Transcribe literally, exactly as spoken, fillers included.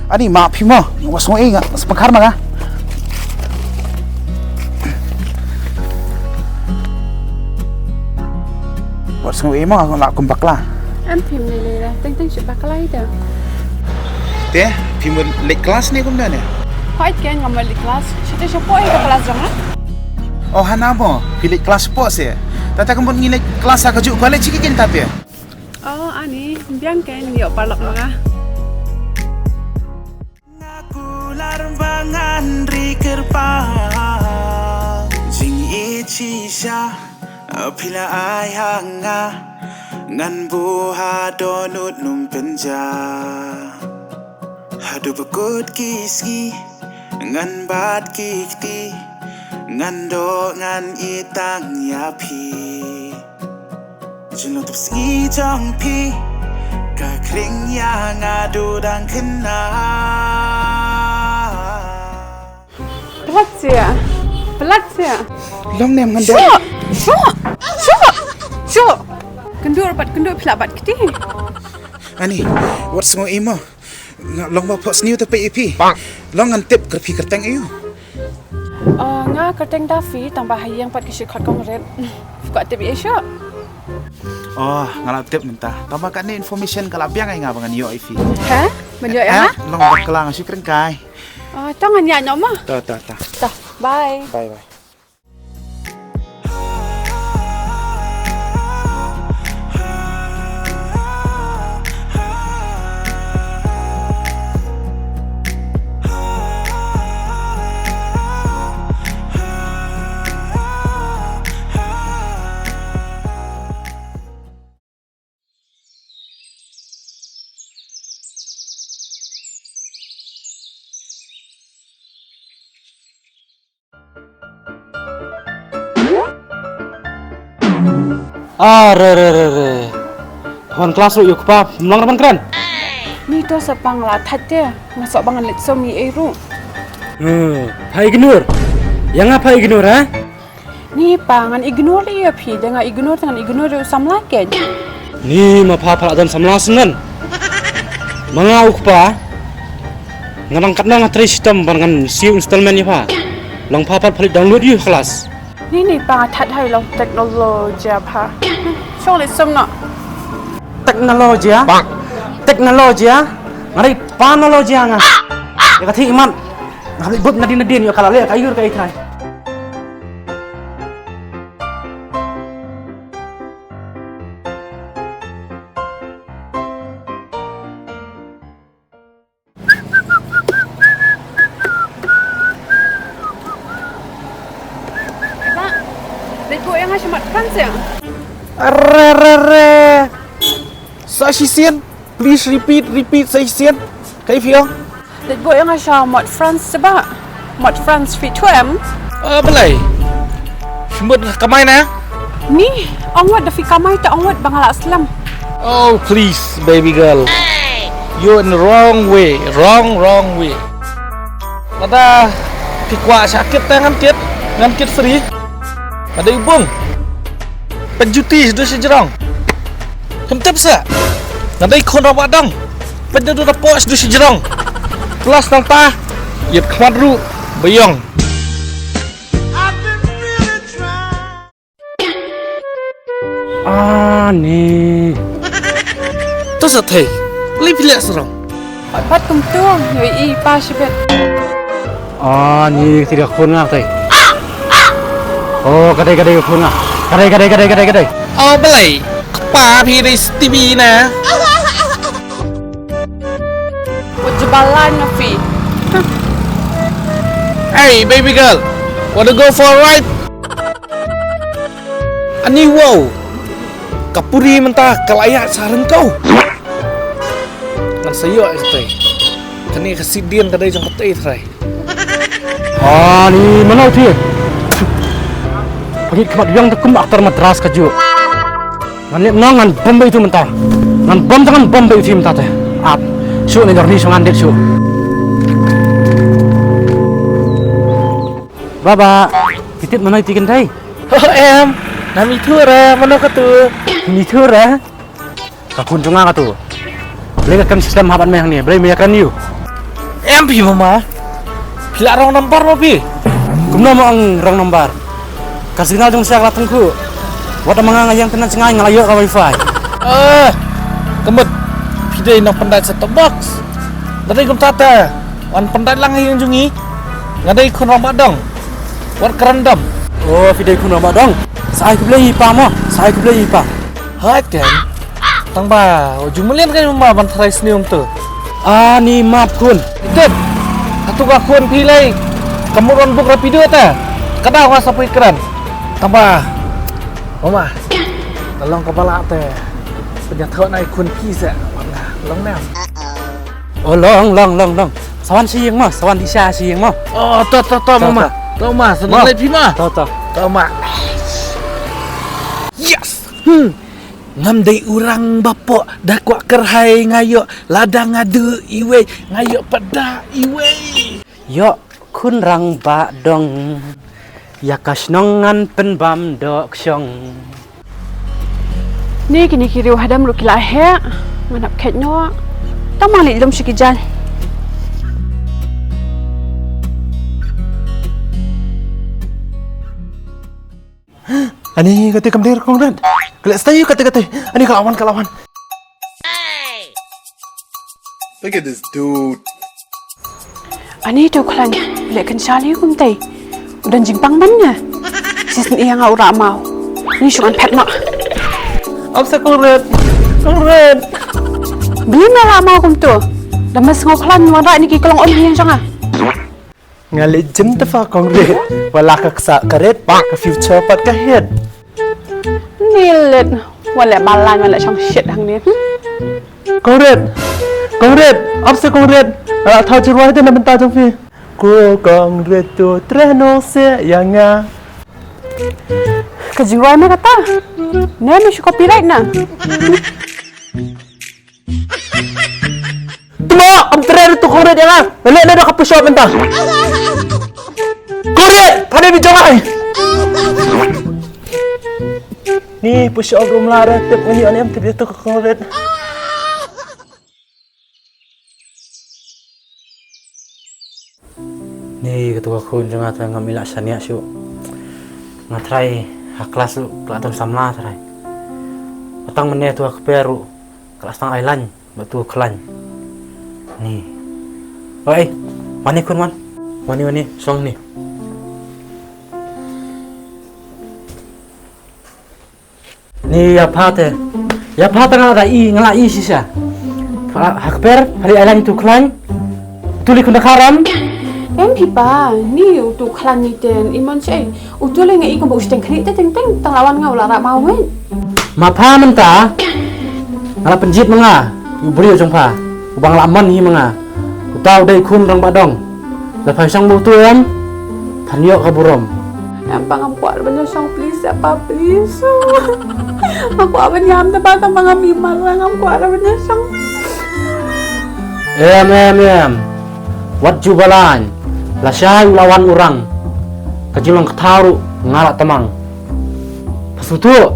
Ani ma phi mo, wat sngew ei nga, spangkhar ma nga. Wat sngew ei mo, nga la kum bakla. Em phim ne le, teng teng shu bakla ita. Te, phi mo late class ne kumne ne? Hoi ken nga mo late class, shu te shu poi ka class jong nga. Oh hana mo, phi late class po se. Tata kumne ngi late class ka ju college ki ken ta te. Oh, ani, biang ken ïoh paralok ma nga. Nga kular ba ngan ri kyrpang. Jingïeit shisha phi la ai ha nga. Ngan buh ha dohnud nongpynjah. Haduh ba kut ki sngi ngan bat ki kti. Ngan doh ngan itang ïa phi. Jin long tip sngi jong phi ka khring ïa nga dudang khynnah. Plat sia. Plat sia. Long nem ngan dei. Shuh! Shuh! Shuh! Shuh! Kynduh pat kynduh phi lah bat kti. Ani, wat sngew ei mo. Nga long ba pok sniew te pei ïa phi. Long ngan tip kyrphi kyrteng aïu. Oh, nga kyrteng Daffy, tang ba ha ïing pat ki shu khot kong Rit. Phi kwah tip ïa shuh. Oh, nga la tip mynta. Tang ba kane information ka la biang ïa nga ba ngan ïoh ïa phi. Ha? Ban ïoh ïa nga? Long ba kala nga shu kren kai. Oh, tang ngan ïa nyom ma. Ta ta ta. Ta. Bye. Bye bye. Ah, re, re, re, re. Hon class ruh ïa u kpa, mlong raman kren. Ni to sa pang la that te, nga sok bang lit so mi ei ruh. Hmm, pha ignore. Ïa nga pha ignore, ha? Ni pa ngan ignore ïa phi, da nga ignore, da ngan ignore ïa u samla ken. Ni ma pha pha la don samla sngewbha. Ma nga u kpa. Nga dang katno nga trei shitom ban ngan siew installment ïa pha. Long pha pat pha leit download ïa u class. Ni ni pa nga that hai long teknoloji pha. Shong leit som noh. Teknoloji? Teknoloji? Nga dei panoloji nga. Ïa ka thik imat. Nga leit bud nadien nadien ïa ka la leh ka ïur ka ïtrai. Ba, leit buh ïa nga sha Mart France ïa. Re, re, re. Sa shisien, please repeat, repeat sa shisien. Kaei phi ong? Leit buh ïa nga sha Mart France seh ba. Mart France phi thuh em? Ah, balei? Phi mut kamai na? Ni, ong wat da phi kamai te ong wat ba nga lah slem. Oh, please, baby girl. You're in the wrong way, wrong, wrong way. Lada phi kwah shah kit te ngan kit, ngan kit free. Nga dei u bung. Peit juti shaduh shajrong. Phim tip seh. Nga dei khun rangbah dong. Peit naduh da poh shaduh shajrong. Plus nangta ïit khmat ruh ba ïong. Ani. To sa thei. Lei phi leh sarong. Pat pat kumtu, ngi i pa shibit. Ani, ka ti ka khun nga thei. Oh, ka dei, ka dei ka khun nga. Ka dei, ka dei, ka dei, ka dei, ka dei. Oh, balei. Kpa phi dei Stevie na. Wat jubab lan na phi. Hey, baby girl. Wanna go for a ride? Ani wow. Ka puri mynta ka la ïaid sa ryngkew. Ngan sa ïoh ïa kata. Kane ka sidien ka dei jong kata trai. Ani mano thi. Pagit khmat biang te kum aktor Madras ka ju. Ngan leh nong ngan bom bai tu mynta. Ngan bom te ngan bom bai tu mynta te. Ap. Shu ne jor ni shu ngan det shu. Baba, kitit mano iti kan dai? Oh em, nam itu re, mano katu? Nam itu re? Ka khun jong nga katu. Blei ka kan system haban me hangne, blei me kan yu. Em phi mama. Phi la wrong number mo phi. Kumno mo ang wrong number? Ka signal jong sha ka la thang khu. Wat ma nga nga ïeng tang na jngai nga la ïoh ka wifi. Eh, ka mut phi dei nang pyndait set top box. Nga dei kumta te. Wan pyndait lang ha ïing jong ngi. Nga dei khun rangbah dong. Wat kren dom. Oh, phi dei khun rangbah dong. Sa ai khublei ïa i pa mo. Sa ai khublei ïa i pa. Hooid keiñ. Tang ba u ju mlien keiñ mama ban tharai sniew kumto. Ani map khun. Tip. Hato ka khun phi lei ka mut wan book rapido te. Ka daw nga sa poi kren. Tang ba mama, ka long kaba lah te. Pynïathoh na i khun phi se. Long ne? Oh, long, long, long, long. Sa wan sha ïing mo, sa wan dih sha sha ïing mo. Oh, to, to, to, to, mama. To. To, ma, sa nang leit phi ma. To, to. To, ma. Yes. Hmm. Ngam dei u rangbah pop, da kwah kyrhai nga ïoh, lada nga duh iwei, nga ïoh pat da iwei. Ïoh khun rangbah dong, ïa ka shnong ngan pynbam doh kshong. Ni kine ki riew hadam ruh ki la heh, ngan hap khet noh. Tang ma leit lum sha ki jaiñ. Ani kata kam der kong red. Kala stay kata kata. Ani kala wan kala wan. Look at this dude. Ani tu klan le kan shali kum tai. Udah jingpang ban nya. Sis ni yang ura mau. Ni shu ngan phet nok. Ap sa kong red. Kong red. Beli na la mau kum tu. Dah mas ngau klan wan rak ni ki kelong on yang janga. Nga leit jin te fa kong rit. Wala ka ksa ka rit ka future pat ka het. Ni lit. Wala balan wala shong shit hang ni. Kong rit. Kong rit. Ap se kong rit. Ala thau jirwai te na bynta jong phi. Ko kong rit tu treno se ya nga. Ka jirwai ma kata. Ne me shu copyright na. Tuma, am tren tu kong rit ya nga. Lele na ka push up mynta. Kong rit, tadi bi jong ai. Ni push up room la re tip ngani ani am tip itu kong rit. Ni katu ka khun jong nga te ngam ila shaniah shuh. Nga trai ha klas u kla tam samla trai. Patang mene tu ka per u kla stang ai lain. Ba tu khlaiñ. Ni. Oi, mani khun man. Mani mani song ni. Ni ya pha te. Ya pha te nga la i nga la i shisha. Ha kper hari ai lain tu khlaiñ. Tu li khun da kharam. Em phi pa ni tu khlaiñ ni ten iman shai. Utu le nga i kumba u shteng khlieh te teng teng tang lawan nga u la rah mawi. Ma pha mynta nga la pynjit ma nga u briew jong pha uba nga la mon hi ma nga. Uta u dei khun rangbah dong. La pha shong ba utu em phan ïoh ka burom. Em pa ngam kwah ban ïa shong please em pa please. Ngam kwah ban ïam te pa tang ba ngam i mar ngam kwah ban ïa shong. Em em em. Wat ju balan. Lashai u la wan u rang. Ka jinglong ka thaw ruh nga la tmang. Pasutu